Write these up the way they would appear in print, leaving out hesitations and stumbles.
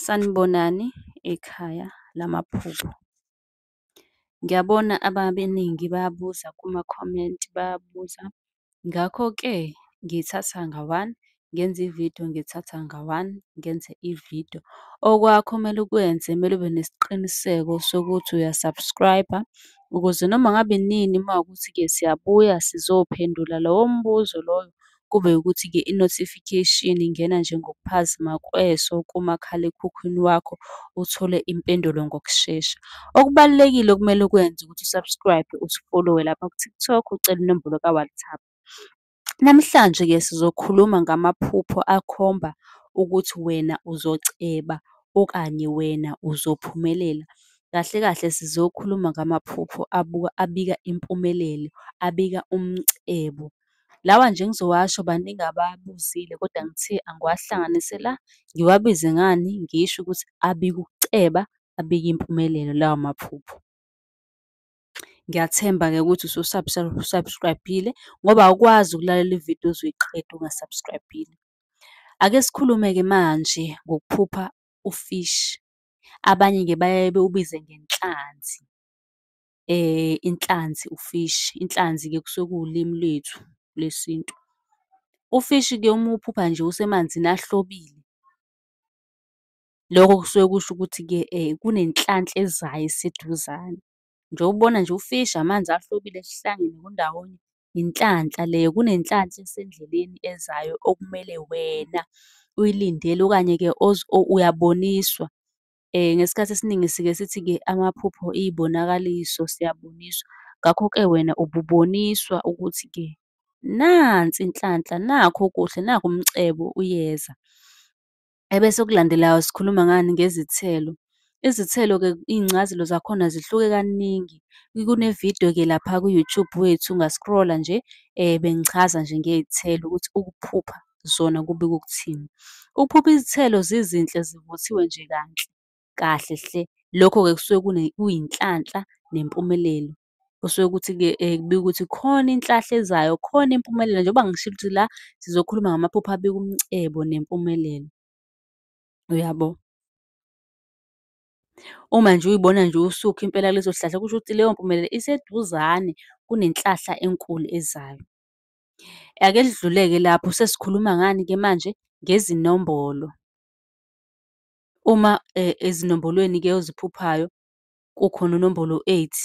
Sanibonani ekhaya lamaphupho. Ngiyabona ababeningi bayabuza kuma-comment bayabuza. Ngakho-ke ngithatha nga-one ngenze ividiyo, ngithatha nga-one ngenze ividiyo. Okwakho okumele ukwenze, kumele ube nesiqiniseko sokuthi uya-subscribe-a ukuze noma ngabe inini uma kuwukuthi-ke siyabuya sizophendula lowo mbuzo loyo, kube ukuthi-ke i-notification ingena nje ngokuphazima kweso kumakhalekhukhwini wakho, uthole impendulo ngokushesha. Okubalulekile okumele ukwenze ukuthi u-subscribe-e, usifolowe lapha ku-TikTok, ucele inombolo ka-WhatsApp. Namhlanje-ke sizokhuluma ngamaphupho akhomba ukuthi wena uzoceba okanye wena uzophumelela. Kahle kahle sizokhuluma ngamaphupho abuka, abika impumelelo, abika umcebo. Lawa nje engizowasho baningi ababuzile kodwa ngithe angiwahlanganise la, ngiwabize ngani? Ngisho ukuthi abika ukuceba, abika impumelelo lawa maphupho. Ngiyathemba-ke ukuthi subscribe-ile ngoba awukwazi ukulalela ividiyo uze uyiqede unga-subscribe-ile. Ake sikhulume-ke manje ngokuphupha u-fish, abanye-ke bayaye bewubize ngenhlanzi, inhlanzi u-fish, inhlanzi-ke kusuke kuwulimi lwethu lwesintu. U-fish-ke uma uwuphupha nje usemanzini ahlobile, lokho kusuke kusho ukuthi-ke kunenhlanhla ezayo eseduzane. Njengoba ubona nje ufishi, amanzi ahlobile kuhlangene kundawonye, inhlanhla leyo, kunenhlanhla esendleleni ezayo okumele wena uyilindele okanye-ke uyaboniswa. Ngesikhathi esiningi sike sithi-ke amaphupho iy'bonakaliso, siyaboniswa. Ngakho-ke wena ububoniswa ukuthi-ke nansi inhlanhla, nakhu okuhle, nakhu umcebo uyeza. Ebese okulandelayo sikhuluma ngani? Ngezithelo. Izithelo-ke iy'ncazelo zakhona zihluke kaningi. Kunevidiyo-ke lapha ku-YouTube wethu unga-scroll-a nje, bengichaza nje ngey'thelo ukuthi ukuphupha zona kubika ukuthini. Ukuphupha izithelo zizinhle zivuthiwe nje kanhle, kahle hle, lokho-ke kusuke kuyinhlanhla nempumelelo. Kusuke kuthi-ke kubika ukuthi khona inhlahla ezayo, khona impumelelo njengoba ngishilo ukuthi la sizokhuluma ngamaphupho abika umcebo nempumelelo. Uyabo? Uma nje uyibona nje usukha impela kuleso sihlahla kusho ukuthi leyo mpumelelo iseduzane, kunenhlahla enkulu ezayo. Ake sidlule-ke lapho sesikhuluma ngani-ke manje? Ngezinombolo. Uma ezinombolweni-ke oziphuphayo kukhona unombolo eight,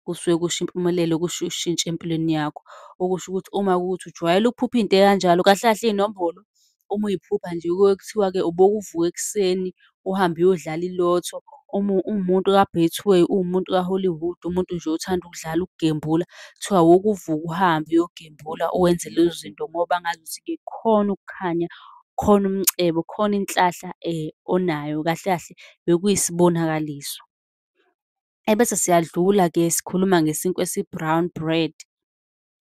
kusuke kusho impumelelo, kusho ushintsho empilweni yakho. Okusho ukuthi uma kuwukuthi ujwayele ukuphupha into ekanjalo, kahle kahle iy'nombolo uma uy'phupha nje kuye kuthiwa-ke uboke uvuke ekuseni uhambe uyodlala i-lotto. Uma uwumuntu ka-Betway, uwumuntu ka-Hollywood, umuntu nje othanda ukudlala ukugembula, kuthiwa woke uvuke uhambe uyogembula wenze lezo zinto ngoba ngazuthi-ke khona ukukhanya, khona umcebo, khona inhlahla onayo. Kahle kahle bekuyisibonakaliso. Ebese siyadlula-ke sikhuluma ngesinkwa esi-brown bread.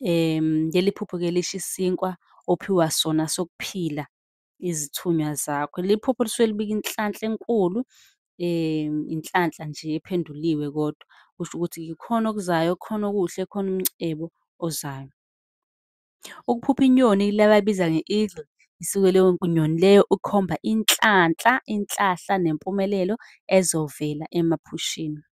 Leli phupho-ke lisho isinkwa ophiwa sona sokuphila izithunywa zakho. Leli phupho lisuke libika inhlanhla enkulu, inhlanhla nje ephenduliwe kodwa. Kusho ukuthi kukhona okuzayo, kukhona okuhle, khona umcebo ozayo. Ukuphupha inyoni le abayibiza nge-eagle, isuke leyo nyoni leyo ikhomba inhlanhla, inhlahla nempumelelo ezovela emaphusheni.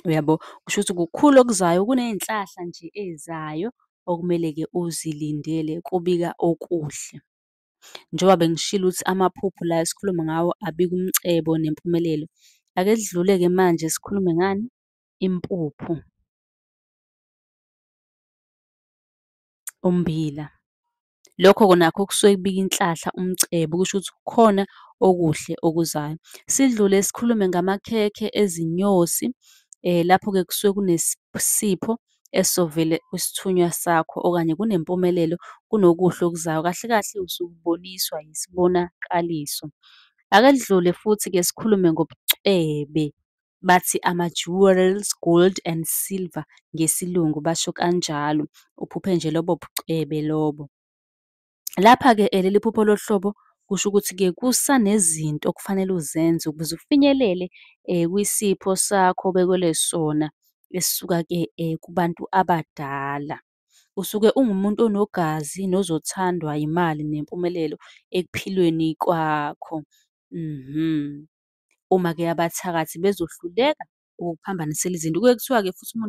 Uyabo? Kusho ukuthi kukhulu okuzayo, kuney'nhlahla nje ey'zayo okumele-ke uzilindele, kubika okuhle. Njengoba bengishilo ukuthi amaphupho la esikhuluma ngawo abika umcebo nempumelelo. Ake sidlule-ke manje sikhulume ngani? Impuphu. Ummbila. Lokho-ke nakho kusuke kubika inhlahla, umcebo, kusho ukuthi kukhona okuhle okuzayo. Sidlule sikhulume ngamakhekhe ezinyosi, lapho-ke kusuke kunesipho esizovele kwisithunywa sakho okanye kunempumelelo, kunokuhle okuzayo. Kahle kahle usuke uboniswa isibonakaliso. Ake sidlule futhi-ke sikhulume ngobucwebe, bathi ama-jewels, gold and silver ngesiLungu basho kanjalo. Uphuphe nje lobo bucwebe lobo. Lapha-ke leli phupho lohlobo kusho ukuthi-ke kusanezinto okufanele uzenze ukuze ufinyelele kwisipho sakho obekelwe sona esisuka-ke kubantu abadala. Usuke ungumuntu onogazi nozothandwa imali nempumelelo ekuphilweni kwakho. Uma-ke abathakathi bezohluleka ukukuphambanisela izinto. Kuye kuthiwa-ke futhi uma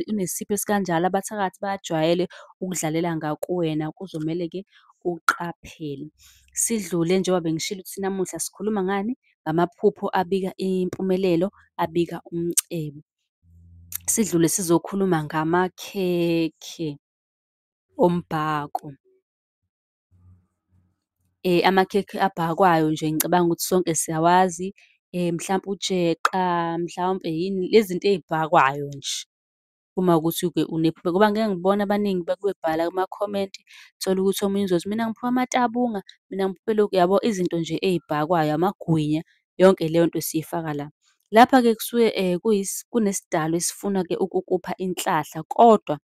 unesipho esikanjalo abathakathi bajwayele ukudlalela ngakuwena, kuzomele-ke uqaphele. Sidlule njengoba bengishilo ukuthi namuhla sikhuluma ngani? Ngamaphupho abika impumelelo, abika umcebo. Sidlule sizokhuluma ngamakhekhe ombhako. Amakhekhe abhakwayo nje ngicabanga ukuthi sonke siyawazi, mhlampe ujeqa, mhlawumpe yini lezi zinto ey'bhakwayo nje. Uma kuwukuthi-ke unephupho ngoba ngike ngibone abaningi bebhala kumakhomenti, uthole ukuthi omunye uzothi, mina ngiphuphe amatabunga, mina ngiphuphe lokhu, yabo izinto nje ey'bhakwayo, amagwinya, yonke leyo nto siyifaka la. Lapha-ke kusuke kunesidalwa esifuna-ke ukukupha inhlahla, kodwa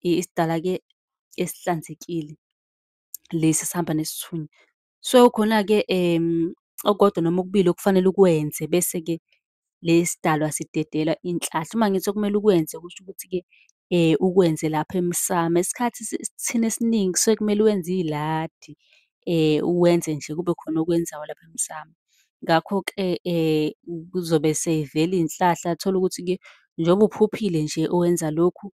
isidalwa-ke esihlanzekile, lesi esihamba nesithunywa. So, khona-ke okukodwa noma okubili okufanele ukwenze bese-ke le sidalwa sidedela inhlahla. Uma ngithi okumele ukwenze kusho ukuthi-ke ukwenze lapha emsamo. Isikhathi thina esiningi kusuke kumele wenze iladi, uwenze nje kube khona okwenzayo lapha emsamo. Ngakho-ke kuzobe sey'vela iy'nhlahla, tholukuthi-ke njengoba uphuphile nje owenza lokhu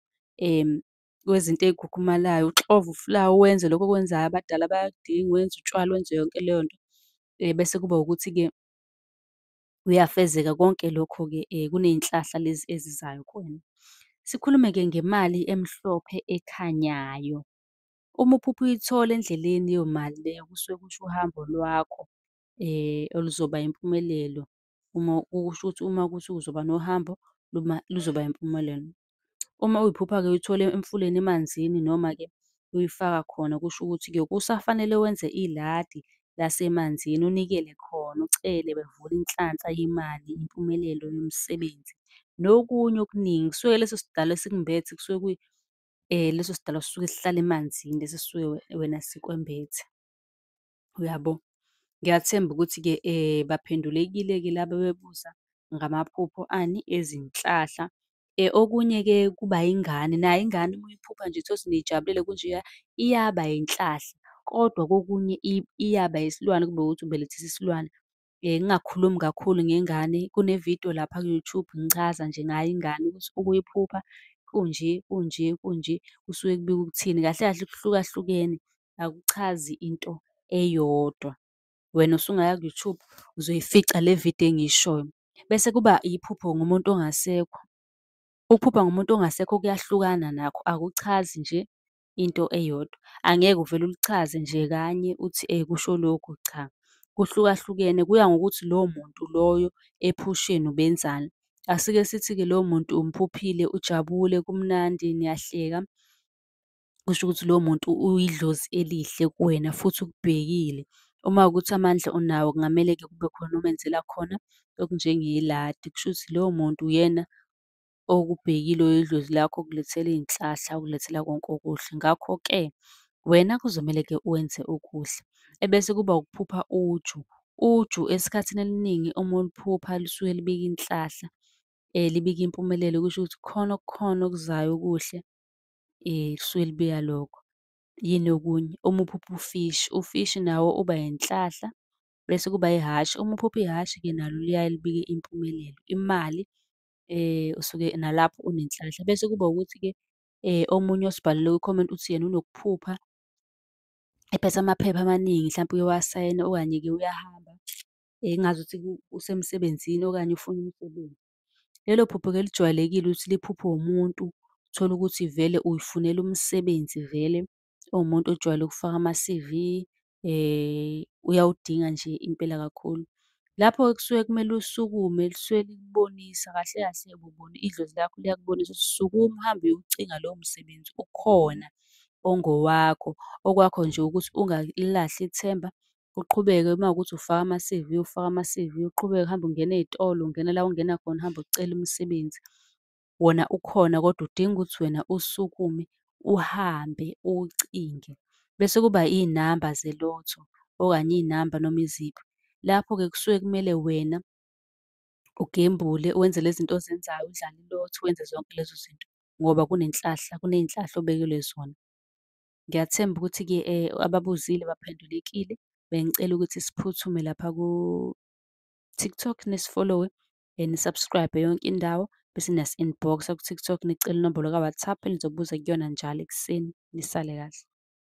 kwezinto ey'khukhumalayo, uxove ufulawa, wenze lokhu okwenzayo abadala bayakudinga, wenze utshwala, wenze yonke leyo nto. Bese kuba ukuthi-ke kuyafezeka konke lokho-ke kuney'nhlahla lezi ezizayo kuwena. Sikhulume-ke ngemali emhlophe ekhanyayo. Uma uphupha uyithola endleleni leyo mali leyo kusuke kusho uhambo lwakho oluzoba impumelelo. Uma kusho ukuthi uma kuwukuthi uzoba nohambo luzoba impumelelo. Uma uyiphupha-ke uyithola emfuleni emanzini noma-ke uyifaka khona, kusho ukuthi-ke kusafanele wenze iladi lasemanzini unikele khona, ucele bevule inhlanhla yemali, impumelelo yomsebenzi, nokunye okuningi. Kusuke leso sidalwa esikumbethe kusuke leso sidalwa sisuke sihlala emanzini lesi esisuke wena sikwembethe, uyabo? Ngiyathemba ukuthi-ke baphendulekile-ke laba abebebuza ngamaphupho ani? Ezinhlahla. Okunye-ke kuba ingane, nayo ingane uma uyiphupha nje uthole ukuthi niyijabulele kunjeya, iyaba inhlahla, kodwa kokunye iyaba isilwane kube ukuthi ubelethisa isilwane. Ngingakhulumi kakhulu ngengane, kune-video lapha ku-YouTube ngichaza nje ngayo ingane ukuthi ukuyiphupha kunje, kunje, kunje, kusuke kubika ukuthini. Kahle kahle kuhlukahlukene, akuchazi into eyodwa. Wena usungaya ku-YouTube uzoyifica le vidiyo engiyishoyo. Bese kuba iphupho ngomuntu ongasekho. Ukuphupha ngomuntu ongasekho kuyahlukana nakho, akuchazi nje into eyodwa. Angeke uvele ulichaze nje kanye uthi kusho lokhu, cha. Kuhlukahlukene kuya ngokuthi lowo muntu loyo ephusheni ubenzani. Asike sithi-ke lowo muntu umphuphile ujabule kumnandi niyahleka, kusho ukuthi lowo muntu uyidlozi elihle kuwena futhi ukubhekile. Uma kuwukuthi amandla unawo kungamele-ke kube khona omenzela khona okunjengeladi, kushuthi loyo muntu uyena okubhekile oyidlozi lakho, okulethela iy'nhlahla, okulethela konke okuhle. Ngakho-ke wena kuzomele-ke wenze okuhle. Ebese kuba ukuphupha uju. Uju esikhathini eliningi uma uliphupha lisuke libika inhlahla, libika impumelelo, kusho ukuthi khona okukhona okuzayo okuhle, lisuke libika lokho. Yini okunye? Uma uphupha ufishi, ufishi nawo uba inhlahla, bese kuba ihhashi, uma uphupha ihhashi-ke nalo liyaye libike impumelelo, imali, usuke nalapho unenhlanhla. Bese kuba ukuthi-ke omunye osibhalele kwikhomenti uthi yena unokuphupha ephethe amaphepha amaningi hlampe uyowasayina okanye-ke uyahamba, engazuthi usemsebenzini okanye ufuna umsebenzi. Lelo phupho-ke lijwayelekile ukuthi liphuphwe umuntu, uthole ukuthi vele uy'funela umsebenzi vele, uwumuntu ojwayele ukufaka ama-CV, uyawudinga nje impela kakhulu. Lapho-ke kusuke kumele usukume, lisuke likubonisa kahle kahle ubona idlozi lakho liyakubonisa ukuthi sukuma uhambe uyowucinga lowo msebenzi ukhona ongowakho. Okwakho nje ukuthi ungalilahli ithemba, uqhubeke uma kuwukuthi ufaka ama-CV, ufake ama-CV, uqhubeke uhambe ungena ey'tolo, ungena la ongena khona, uhambe ucela umsebenzi. Wona ukhona kodwa udinga ukuthi wena usukume uhambe uwucinge. Bese kuba iy'namba ze-lotto okanye iy'namba noma iziphi. Lapho-ke kusuke kumele wena ugembule, wenze lezi zinto ozenzayo, udlale i-lotto, wenze zonke lezo zinto ngoba kunenhlahla, kuney'nhlahla obekelwe zona. Ngiyathemba ukuthi-ke ababuzile baphendulekile. Bengicela ukuthi siphuthume lapha ku-TikTok nisi-follow-we, ni-subscribe-e yonke indawo, bese niyasi-inbox-a ku-TikTok nicele inombolo ka-WhatsApp enizobuza kuyona njalo ekuseni. Nisale kahle.